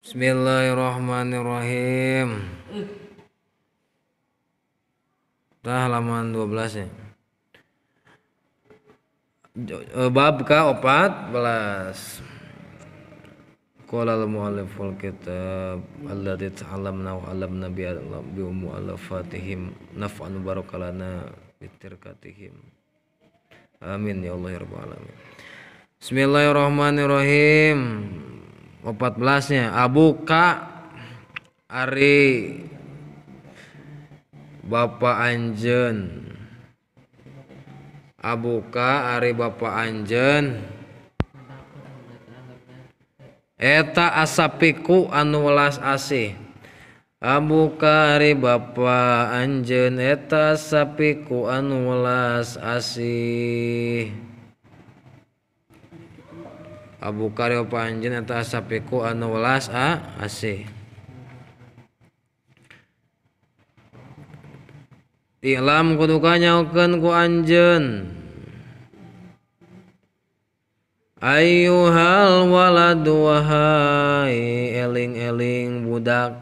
Bismillahirrahmanirrahim. Tah halaman 12 ya. Bab ka-14. Qala al-mu'alliful kitab alladzi ta'allamna wa 'allamna bi mu'allafatihim naf'an barakalana bitirkatihim. Amin ya Allah ya rabbal alamin. Bismillahirrahmanirrahim. 14-nya Abuka ari bapa anjeun. Abuka ari bapa anjeun eta asapiku anu welas asih. Abuka ari bapa anjeun eta asapiku anu welas asih. Abuka ari bapa anjeun eta asapiku anu welas asih. I'lam kudu kanyaokeun ku anjeun. Ayyuhal waladu wahai eling-eling budak.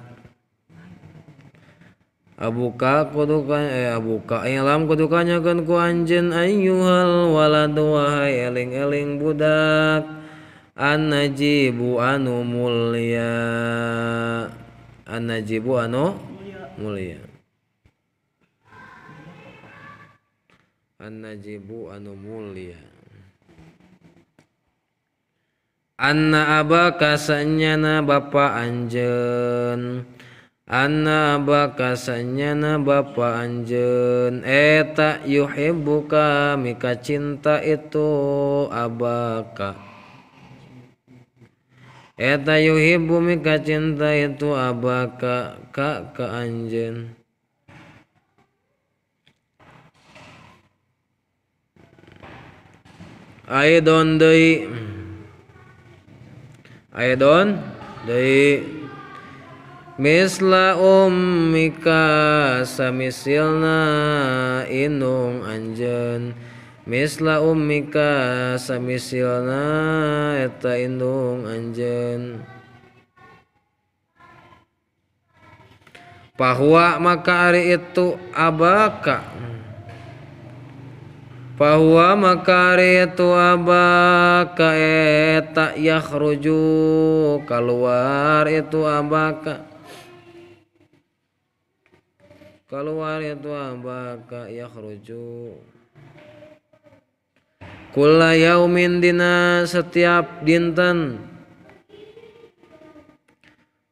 Abuka kudu abuka i'lam kudu kanyaokeun ku anjeun ayyuhal waladu wahai eling-eling budak. An-najibu anu mulia. An-najibu anu mulia. An-najibu anu mulia. Anna abaka sanyana bapa anjeun. Anna abaka sanyana bapa anjeun eta yuhibbuka mika cinta itu abaka. Eta yuhibbu mika cinta itu abaka ka ka anjeun. Aidon deui. Aidon deui misla ummika samisilna inung anjeun. Misla ummika samisilna eta indung anjeun. Bahwa maka ari itu abaka. Bahwa maka ari itu abaka eta yakhruju keluar itu abaka. Keluar itu abaka yakhruju. Kulla yaumin dina setiap dinten.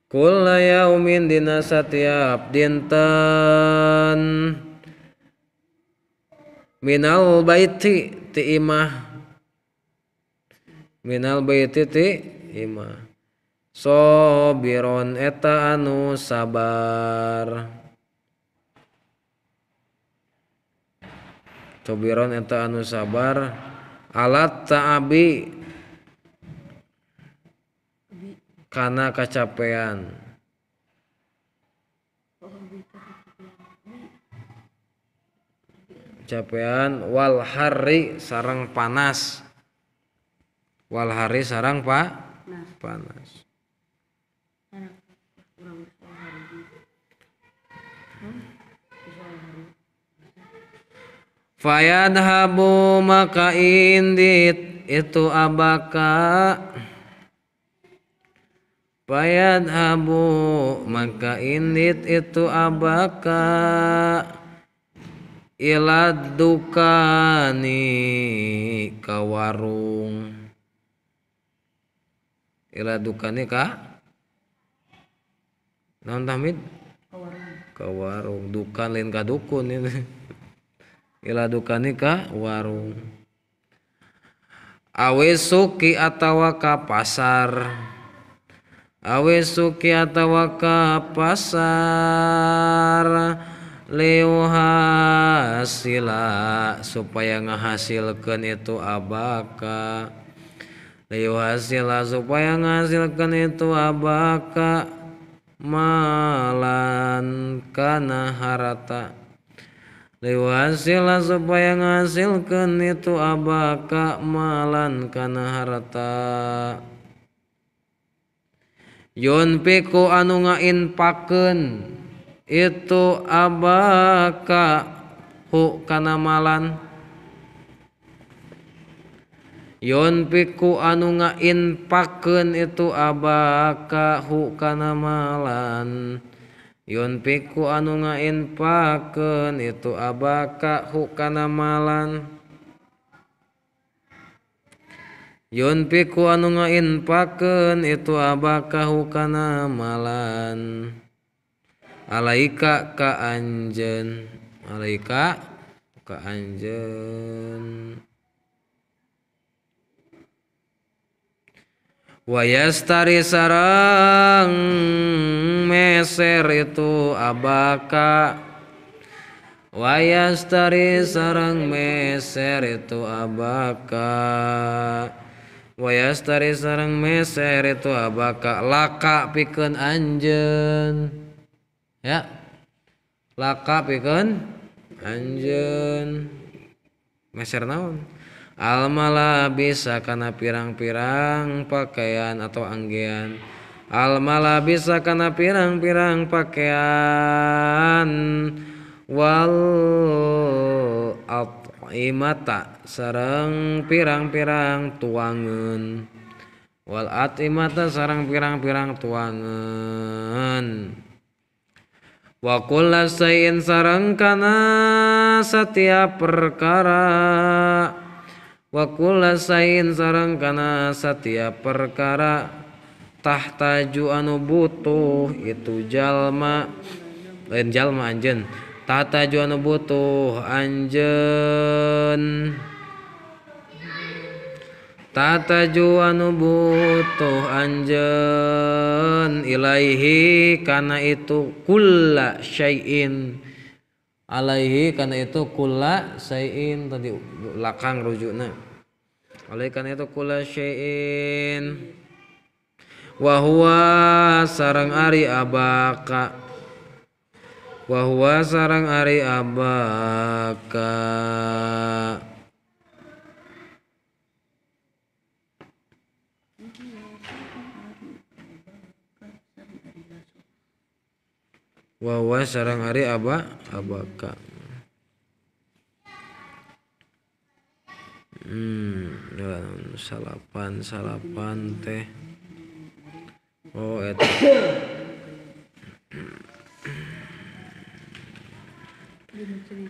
Kulla yaumin dina setiap dinten. Minal baiti ti imah. Minal baiti ti imah. Sobiron eta anu sabar. Sobiron eta anu sabar. Alat ta'abi kana kacapean. Capean wal hari sarang panas. Wal hari sarang panas. Fayadhabu maka indit itu abaka. Fayadhabu maka indit itu abaka ila dukani ka warung. Ila dukani ka naon tamid? Ka warung. Dukan lain ka dukun ini. Ila dukani ka warung. Awe suki atawa ka pasar. Awe suki atawa ka pasar. Liuhasila supaya ngahasilkeun itu abaka. Liuhasila supaya ngahasilkeun itu abaka malan kana harata. Liuhasila supaya ngahasilkeun itu abaka malan kana harta. Yunfiku anu ngainpakeun itu abaka hu kana malan. Yunfiku anu ngainpakeun itu abaka hu kana malan. Yunfiku anu ngainpakeun itu abaka hu kana malan. Yunfiku anu ngainpakeun itu abakahu kana malan. Alaika ka anjeun, alaika ka anjeun. Wayastari sareng meser itu abaka. Wayastari sareng meser itu abaka. Wayastari sareng meser itu abaka laka pikeun anjeun. Ya. Laka pikeun anjeun. Meser naon? Almala bisa kana pirang-pirang pakaian atau anggean. Almala bisa kana pirang-pirang pakaian. Wal at'imata sareng pirang-pirang tuangan. Wal at'imata sareng pirang-pirang tuangan. Wa kulla syai'in sareng kana setiap perkara. Wa kulla syai'in sareng kana setiap perkara tahtaju anu butuh itu jalma, lain jalma anjeun. Tahtaju anu butuh anjeun. Tahtaju anu butuh anjeun ilaihi kana itu kulla syai'in. Alaihi kana itu kulla syai'in tadi belakang rujukna. Alaihi kana itu kulla syai'in. Wa huwa sareng ari abaka. Wa huwa sareng ari abaka. Wa huwa sareng ari abaka. Salapan teh. Oh eta.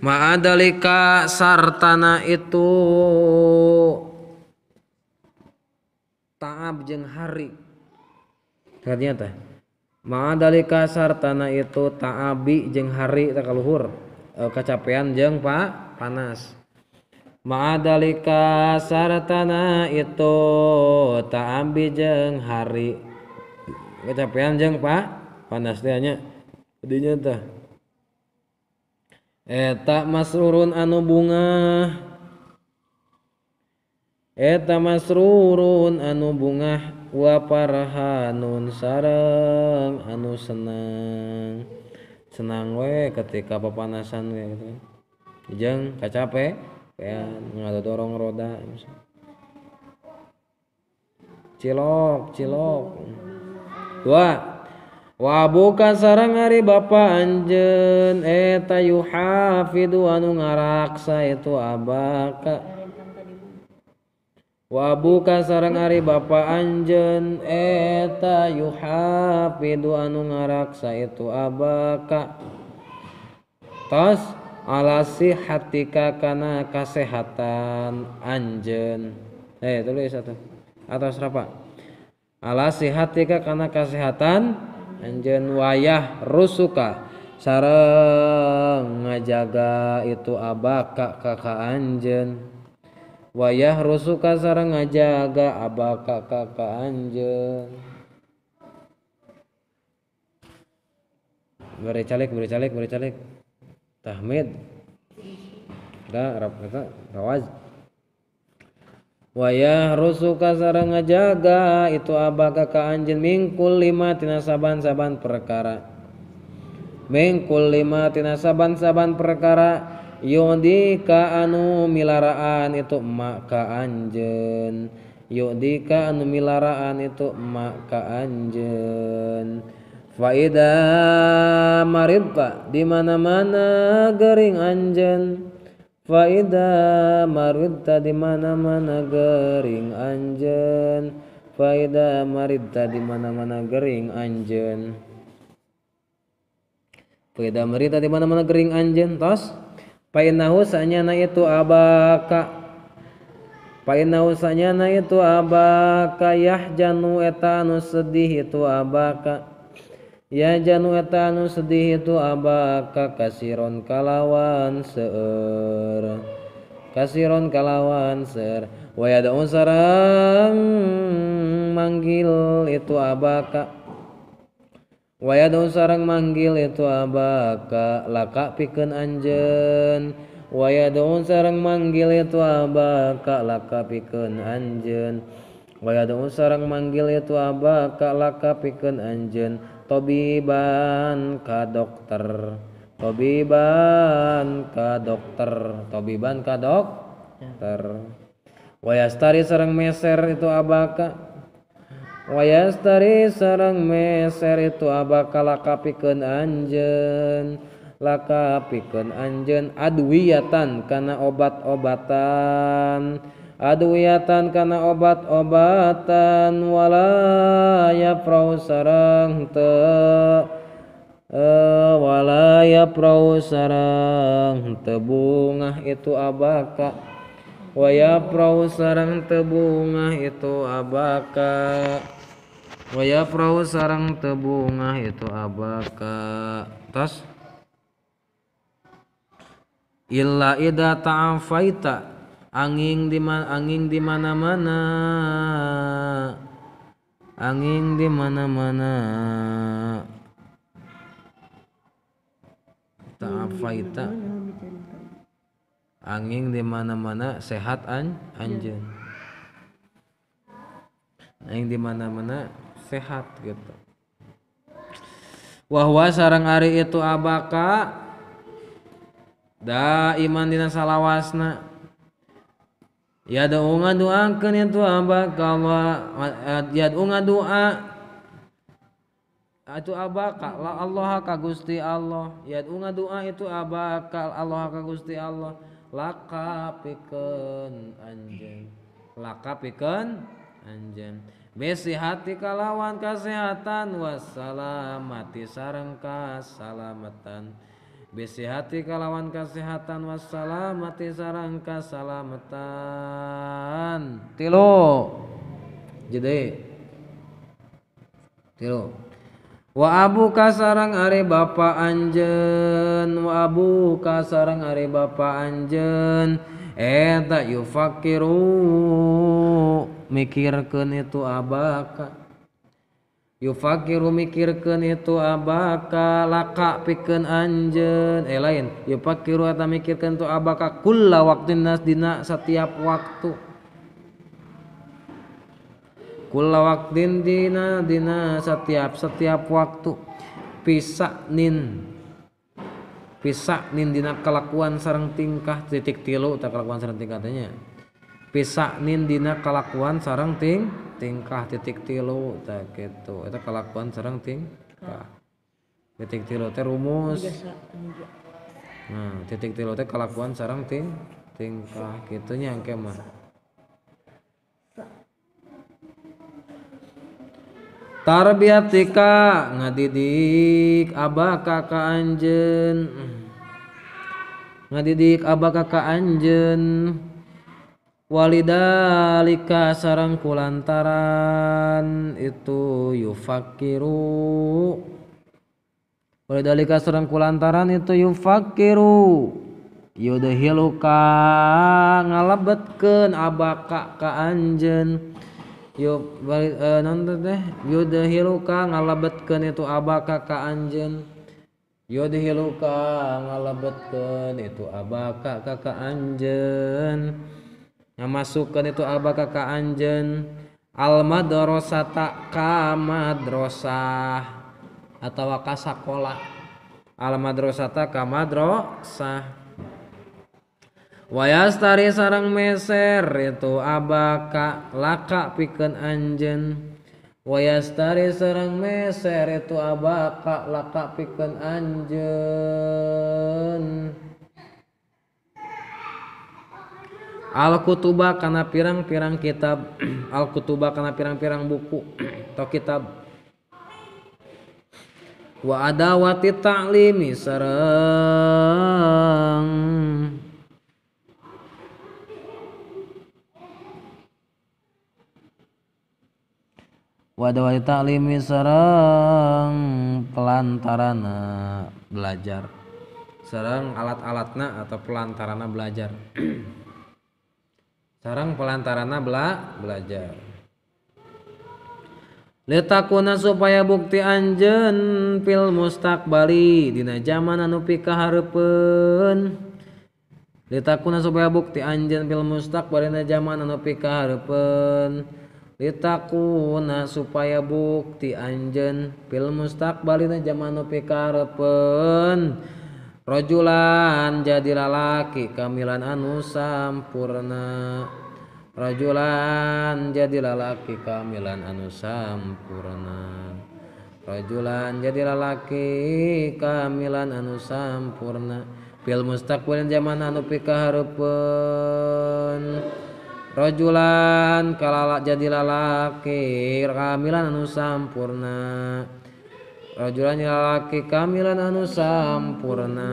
Ma'adalika sartana itu ta'ab jeung hari. Katanya teh. Ma'adalika sartana itu ta'abi jeung hari teh kaluhur, kecapean jeung panas. Ma'adalika sartana itu ta'abi jeung hari, kecapean jeung panas teh nya. Dinya teh eta masrurun anu bungah. Eta masrurun anu bungah wa parhanun sareng anu senang. Senang we ketika papanasan we gitu. Jeung kacape pean ngadorong roda. Cilok, cilok. Dua. Wa buka sareng ari bapa anjeun eta yuhafidu anu ngaraksa itu abaka. Wa buka sareng ari bapa anjeun eta yuhafidu anu ngaraksa itu abaka. Tos ala sihatika kana kasehatan anjeun. Tulis satu atau serapa. Ala sihatika kana kasehatan anjeun wayah rusuka sareng ngajaga itu abaka ka anjeun. Wayah rusuka sareng ngajaga abaka ka anjeun. Beri calik, beri calik, beri calik. Tahmid. Kita Arab kata rawaz. Wayah rusuka sareng ngajaga itu abaka ka anjeun mingkul lima tina saban-saban perkara. Mingkul lima tina saban-saban perkara yudika anu milaraan itu emak ka anjeun. Yudika anu milaraan itu emak ka anjeun. anjeun. Faida maridta di mana-mana gering anjeun. Faida maridta di mana-mana gering anjeun. Faida maridta di mana-mana gering anjeun. Faida maridta di mana-mana gering anjeun tos. Painahu sanyana itu abaka. Painahu sanyana itu abaka yahjanu eta anu sedih itu abaka. Ya janu eta anu sedih itu abaka kasiron kalawan seueur. Kasiron kalawan seueur. Wa yad'u sareng manggil itu abaka. Wa yad'u sareng manggil itu abaka laka pikeun anjeun. Wa yad'u sareng manggil itu abaka laka pikeun anjeun. Wa yad'u sareng manggil itu abaka laka pikeun anjeun. Tobiban ka dokter, tobiban ka dokter, tobiban ka dokter. Wayastari sareng meser itu abaka. Wayastari sareng meser itu abaka laka pikeun anjeun. Laka pikeun anjeun adwiyatan kana obat-obatan. Adwiyatan kana obat-obatan wala yaprau sareng teu wala yaprau sareng teu bungah itu abaka. Wa yaprau sareng teu bungah itu abaka. Wa yaprau sareng teu bungah itu abaka. Tos illa ida ta'afaita angin di mana-mana, angin di mana-mana. Ta'afaita angin di mana-mana sehat anjeun. Angin di mana-mana sehat gitu. Wahwa sareng ari itu abaka da iman dina salawasna. Ya doa ngadoakeun itu abaka Allah, ya doa ngadoa itu abaka la Allah ka Gusti Allah, ya doa ngadoa itu abaka Allah ka Gusti Allah laka pikeun anjeun, laka pikeun anjeun besihati kalawan kasehatan wassalamati sareng kasalamatan. Besihati kalawan kesehatan wassalamati sareng kasalamatan. Tilu. Jadi tilu. Wa abuka sareng ari bapa anjeun, wa abuka sareng ari bapa anjeun eta yufakiru mikirkeun itu abaka. Yufakiru mikirkeun itu abaka laka pikeun anjeun. Lain yufakiru eta mikirkeun itu abaka kulla waqtin nas dina setiap waktu. Kulla waqtin dina dina setiap waktu. Pisaknin pisaknin dina kelakuan sareng tingkah titik tilu tak kelakuan sareng tingkah teh nya. Pisaknin dina kelakuan sareng tingkah titik tilu tak gitu. Eta kelakuan sareng tingkah titik tilu teh rumus. Nah, titik tilu teh kelakuan sareng tingkah kitu nya engke mah. Tarbiyatika ngadidik abaka ka anjeun. Ngadidik abaka ka anjeun. Walidalika sareng kulantaran itu yufakiru. Walidalika sareng kulantaran itu yufakiru yudhiluka ngalebetkeun abaka ka anjeun. Yudhiluka ngalebetkeun itu abaka ka anjeun. Yudhiluka ngalebetkeun itu abaka ka anjeun. Ngamasukkeun itu abaka ka anjeun al madrasata ka madrasah atawa ka sakola. Al madrasata ka madrasah. Wayastari sareng meser itu abaka laka pikeun anjeun. Wayastari sareng meser itu abaka laka pikeun anjeun al-kutuba kana pirang-pirang kitab al-kutuba kana pirang-pirang buku atau kitab wa adawati ta'limi sareng wadawati ta'limi sareng pelantarana belajar sareng alat-alatna atau pelantarana belajar sareng pelantarana belajar litakuna supaya bukti anjeun fil mustaqbali dina zaman anu pikahareupeun litakuna supaya bukti anjeun fil mustaqbali dina zaman anu pikahareupeun litakuna supaya bukti anjeun fil mustaqbalina zaman nu pikahareupeun rajulan jadi lalaki kamilan anu sampurna rajulan jadi lalaki kamilan anu sampurna rajulan jadi lalaki kamilan anu sampurna fil mustaqbalina zaman anu pikahareupeun rajulan kalala jadi lalaki kamilan anu sampurna rajulan lalaki kamilan anu sampurna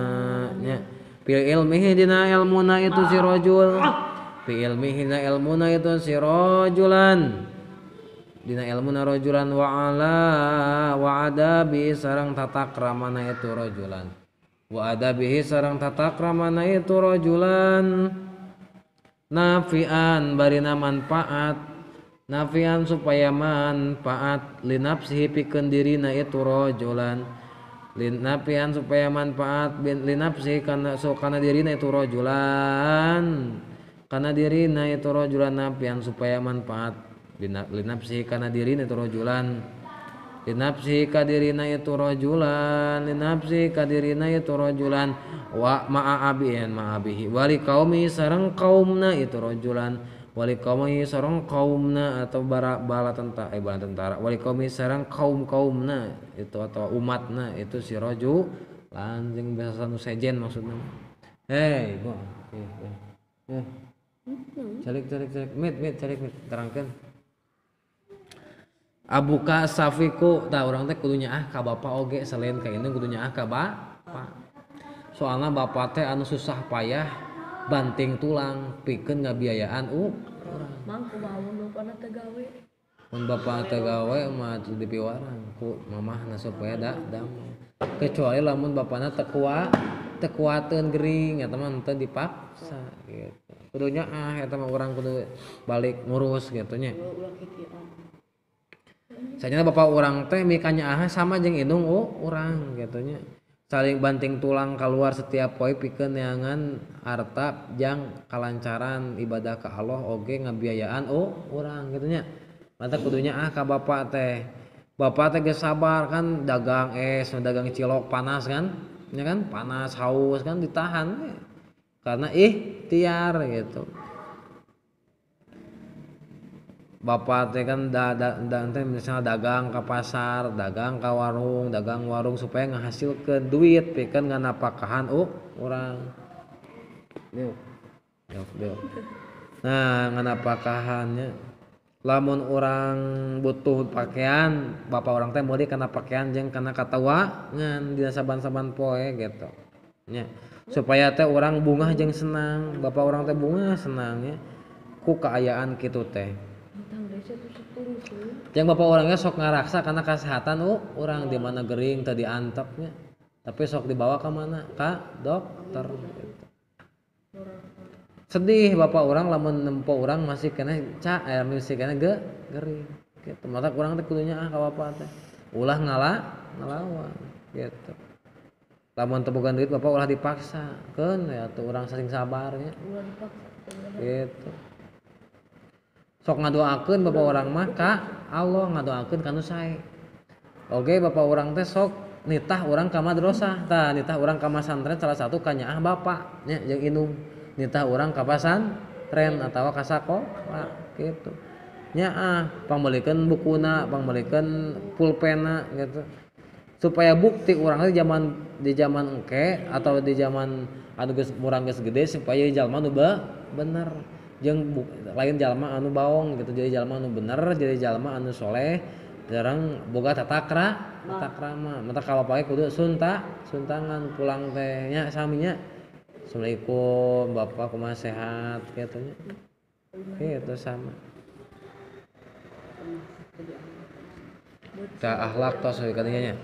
nya fil ilmihi dina ilmuna itu si rajul fi ilmihi dina ilmuna itu si rajulan dina ilmuna rajulan wa ala wa adabi sareng tata kramana itu rajulan wa adabihi sareng tata kramana itu rajulan nafian barina manfaat nafian supaya manfaat linapsihi pikeun dirina itu rajulan linafian supaya manfaat linapsihi kana so kana dirina itu rajulan kana dirina itu rajulan nafian supaya manfaat linapsihi kana dirina itu rajulan linapsihi kadirina itu rajulan linapsihi kadirina itu rajulan wa ma'a abian ma'abihi wali kaumi sareng kaumna itu rajulan wali kaumi sareng kaumna atau bala tentara bala tentara wali kaumi sareng kaum-kaumna itu atau umatna itu si rajulan jeung biasa nu sejen maksudna hei gua calik calik calik mit calik mit terangkeun abuka safiku tah urang teh kudu nyaah ka bapa oge selain ka indung kudu nyaah ka bapa soalna bapa teh anu susah payah banting tulang pikeun ngabiayaan urang mang kumaha mun bapana teu gawe mun bapa teu gawe mah dipiwarang ku mamahna supaya damel kecuali lamun bapana teu kuat teu kuateun gering eta mah teu dipaksa gitu kudu nyaah eta mah urang kudu balik ngurus gitu nya. Sajana bapak urang teh mikanya aha sama jeung indung urang gitu nya. Saling banting tulang keluar setiap poe pikeun neangan harta jang kalancaran ibadah ka Allah oge ngabiayaan urang gitu nya. Mata kudunya ah ka bapak teh. Bapak teh geus sabar kan dagang es, dagang cilok panas kan? Ya kan panas haus kan ditahan karena ikhtiar gitu. Bapak teh kan teh misalnya dagang ke pasar, dagang ke warung, dagang warung supaya ngahasilkeun duit pikeun nganapakahan urang. Yuk. Nah, nganapakahannya lamun urang butuh pakaian, bapak urang teh meuli kana pakaian jeung kana katawa ngan dina saban-saban poe gitu. Nya, supaya teh urang bungah jeung senang, bapak urang teh bungah senang nya ku kaayaan kitu teh. Yang bapak orangnya sok ngaraksa karena kesehatan orang di mana gering tadi antepnya tapi sok dibawa ke mana ka dokter gitu. Sedih bapak orang lamun nempo orang masih kena masih kena gering gitu. Mata kurang teh kudunya ah ka bapak teh ulah ngalawan gitu. Lamun teu boga duit bapak ulah dipaksa keun ya tuh urang saling sabarnya ulah dipaksa gitu. Sok ngadoakeun bapak urang mah ka Allah ngadoakeun ka nu sae. Oge bapak urang teh sok nitah urang ka madrasah tah nitah urang ka masantren salah satu kanyaah bapak nya jeung indung nitah urang ka pasantren atawa ka sakola gitu. Nyaah pangmeulikeun bukuna, pangmeulikeun pulpena gitu. Supaya bukti urang teh zaman di zaman engke atau di zaman anu geus urang geus gede supaya jalma nu bener jeung lain jalma anu baong gitu, jadi jalma anu bener, jadi jalma anu soleh, jarang boga tata krama. Mata kalau pakai kudu suntangan pulang teh nya saminya. Assalamualaikum bapak kumaha sehat kitu nya. Kitu sama. Ta akhlak tos we kadinya nya.